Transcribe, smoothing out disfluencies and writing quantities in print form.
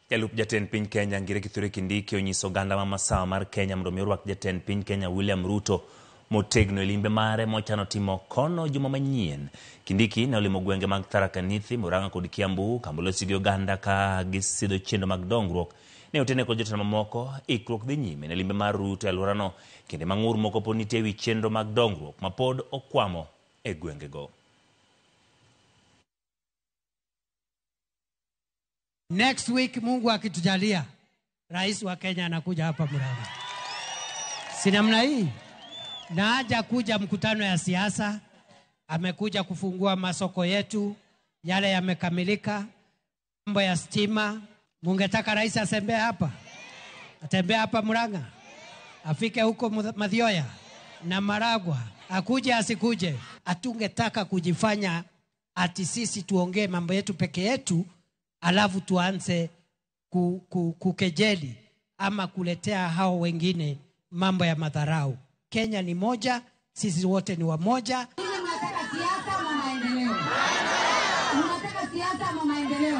Jalup jatend piny Kenya Ngire Kithure Kindiki onyiso oganda ma masawa mar Kenya mondo mi orwak jatend piny Kenya William Ruto motegno e limbe mare mochano timo kono juma manyien. Kindiki ne olimo gwenge mag Tharaka Nithi, Murang'a kod Kiambu kamolosi gi oganda ka gisidho chenro mag dongruok. Ne otene kod jotelo mamoko, ikruok dhi nyime ne limbe mar Ruto e alworano kinde ma ng'ur moko pod nitie ewi chenro mag dongruok ma pod okwamo e gwengego. Next week Mungu akitujalia, rais wa Kenya anakuja hapa Murang'a. Si namna hii? Na haja kuja mkutano ya siasa, amekuja kufungua masoko yetu yale yamekamilika, mambo ya stima. Mungetaka rais asembee hapa, atembee hapa Murang'a, afike huko Mathioya na Maragwa, akuje asikuje? Hatungetaka kujifanya ati sisi tuongee mambo yetu peke yetu alafu tuanze kukejeli ama kuletea hao wengine mambo ya madharau. Kenya ni moja, sisi wote ni wamoja. Mnataka siasa ama maendeleo? Mnataka siasa ama maendeleo?